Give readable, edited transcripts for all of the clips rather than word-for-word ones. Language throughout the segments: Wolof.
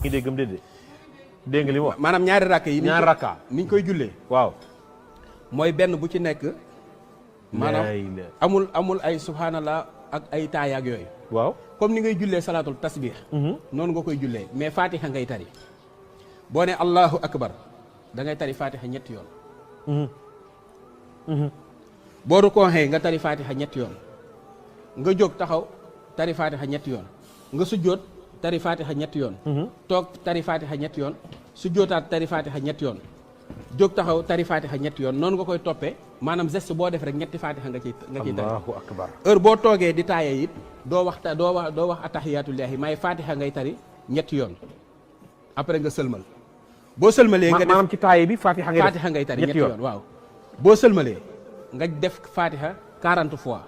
ngi déggam déedéet dégg nga li mu wax maanaam ñaari rakk yi ñaari rakka niñ koy jullee waaw mooy benn bu ci nekk maanaam amul ay subhanallah ak ay taayaak yooyu waaw comme ni ngay jullee salaatul tasbih noonu nga koy jullee mais fatiha ngay tari boo ne allahu akbar da ngay tari fatiha ñetti yoon boo rukkooxee nga tari fatiha ñetti yoon nga jóg taxaw tari fatiha ñetti yoon nga sujjóot tari fatiha ñetti yoon toog tari fatiha ñetti yoon sujjóotaat tari fatiha ñetti yoon jóg taxaw tari fatiha ñetti yoon noonu nga koy toppee maanaam geste boo def rek ñetti fatiha nga ciy tari allahu akbar heure boo toogee di taaye it doo wax attahiyatullahi may fatiha ngay tari ñetti yoon après nga sëlmal boo sëlmalee nga def maanaam ci taaye bi fatiha ngay tari ñetti yoon waaw boo sëlmalee nga def fatiha 40 fois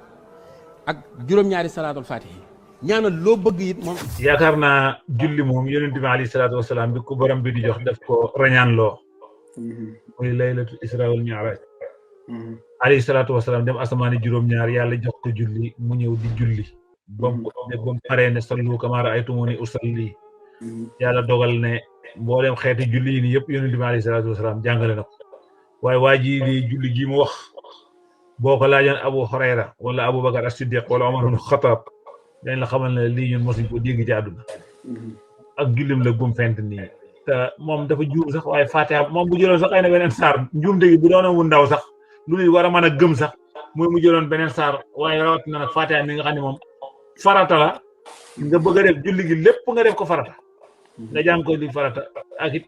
ak juróom-ñaari salaatul fatihi ñaanal loo bëgg it moom yaakaar naa julli moom yonent bi alayhi salaatu wasalaam bi ko borom bi di jox daf ko rañaan loo muy laylatul isra wal mi'raj alayhi salaatu wasalaam dem asamaani juróom-ñaar yàlla jox ko julli mu ñëw di julli ba mu paree ne sallu kamaa ra'aytumuuni usalli yàlla dogal ne mboolem xeeti julli yi nii yëpp yonent bi alayhi salaatu wasalaam jàngale na ko waaye waa ji di julli gi mu wax boo ko laajoon Abu Hurayra wala Aboubacar as-Siddiq wala Omar ibn Khattab dañ la xamal ne lii ñun mosuñ ko dégg ci àdduna ak jullim la gum fent nii te moom dafa juum sax waaye Fatiha moom bu jëloon sax ay na beneen saar njuumte gi bu doon wu ndaw sax lu nit war a mën a gëm sax mooy mu jëloon beneen saar waaye rawatina nag Fatiha mi nga xam ne moom farata la nga bëgg a def julli gi lépp nga def ko farata nga jàng ko di farata ak it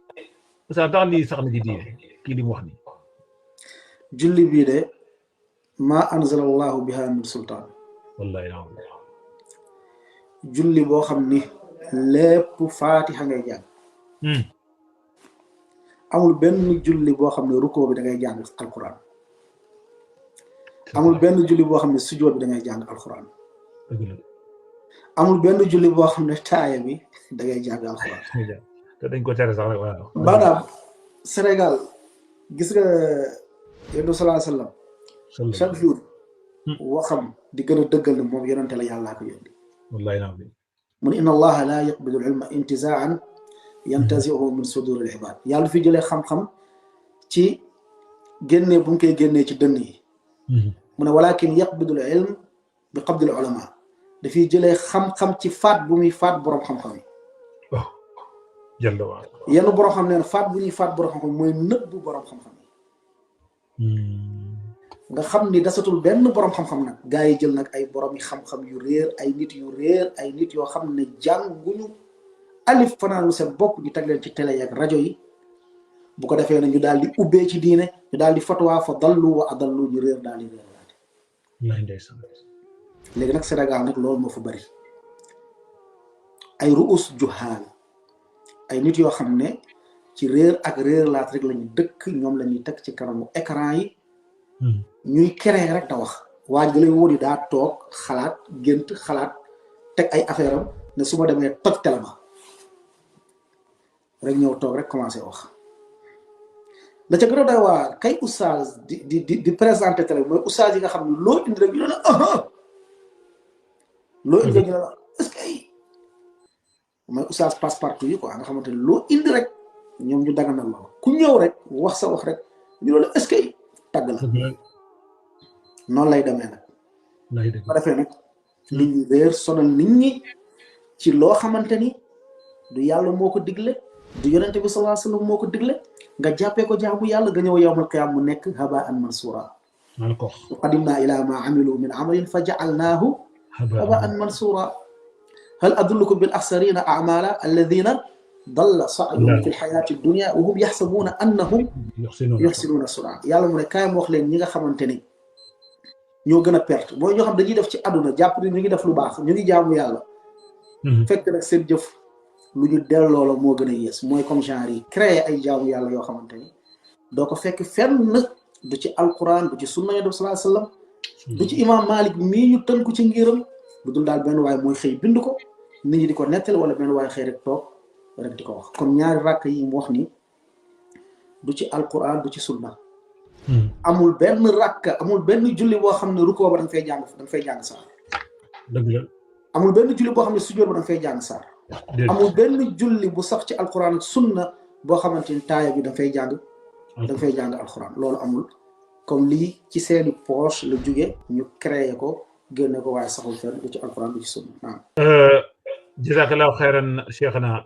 sax tax lii sax na ci diine kii li mu wax nii julli bii de ma anzala allahu biha min sultaan wallahi julli boo xam ni lépp faatiha ngay jàng amul benn julli boo xam ne rukkoo bi da ngay jàng alquran amul benn julli boo xam ne sujjoot bi da ngay jàng alquran amul benn julli boo xam ne taaya bi da ngay jàng alquran te dañ ko tere sax rek waaw maanaam Sénégal gis nga yonent sallallahu alayhi wa sallam chaque jour waxam di gën a dëggal ne moom yonente la yàllaa ko yónni wallahi naam mun inna allaha la yaqbidu al ilma intizaan yantazi'uhu min sudur al ibad yàlla fi jëlee xam-xam ci génnee bu mu koy génnee ci dënn yi mu ne walakin yaqbidu al ilm bi qabdi al ulama dafiy jëlee xam-xam ci faat bu muy faat boroom xam-xam yi jël waa yenn boroom xam ne faat bu ñuy faat boroom xam-xam mooy nëbb boroom xam-xam yi nga xam ni dasatul benn boroom xam-xam nag gaa yi jël nag ay boroom yi xam-xam yu réer ay nit yu réer ay nit yoo xam ne jànguñu alif fanaanu seen bopp ñu teg leen ci télé ak rajo yi bu ko defee ne ñu daal di ubbee ci diine ñu daal di fatwa fa dallu wa adallu ñu réer daal di réer léegi nag Sénégal nag loolu moo fa bari ay ruus juhaal ay nit yoo xam ne ci réer ak réer laat rek lañu dëkk ñoom la ñuy teg ci kanamu écran yi ñuy créer rek da wax waaj ga lay wóor yi daa toog xalaat gént xalaat teg ay affaire am ne su ma demee toj télé ba rek ñëw toog rek commencé wax la ca gën a doy waar kay oustaz di présenté télé mooy oustaz yi nga xam ne loo indi rek ñu ne la loo indi rek ñu ne la est-ce que mooy oustaz passe partout yi quoi nga xamante ne loo indi rek ñoom ñu daganal la ku ñëw rek wax sa wax rek ñu ne la est-ce que tàgg la noonu lay demee nag ba defee nag nit ñi réer sonal nit ñi ci loo xamante ni du yàlla moo ko digle du yonente bi sallallahu alayhi wasallam moo ko digle nga jàppee ko jaamu yàlla nga ñëw yawmal qiyaama mu nekk haba'an mansura wa qadimna ila ma amilu min amalin fa ja'alnahu haba'an mansura hal adullukum bil akhsarina a'mala alladhina dalla sa'yuhum fi lxayaati dunia wa hum yaxsabuuna annahum yuxsinuuna sun'a yàlla mu ne kaay ma wax leen ñi nga xamante ni ñoo gën a perte mooy ñoo xam dañuy def ci àdduna jàpp ni ñu ngi def lu baax ñu ngi jaamu yàlla fekk nag seen jëf lu ñu delloo la moo gën a yées mooy comme genre yi créer ay jaamu yàlla yoo xamante ni doo ko fekk fenn du ci alquran du ci sunna Yonent bi sallallahu alayhi wasallam du ci imam Malik mii ñu tënku ci ngiram lu dul daal benn waay mooy xëy bind ko nit ñi di ko nettali wala benn waay xëy rek toog rek di ko wax kon ñaari rakk yi mu wax ni du ci alquran du ci sunna amul benn rakk amul benn julli boo xam ne rukkoo ba da nga fay jàng saar dëgg la amul benn julli boo xam ne sujjóot ba da nga fay jàng saar amul benn julli bu sax ci alquran ak sunna boo xamante ni taaya bi dafay jàng alquran loolu amul comme lii ci seeni poche la jóge ñu créé ko génne ko waaye saxul fenn du ci alquran du ci sunna naam jazakallahu xayran cheikhna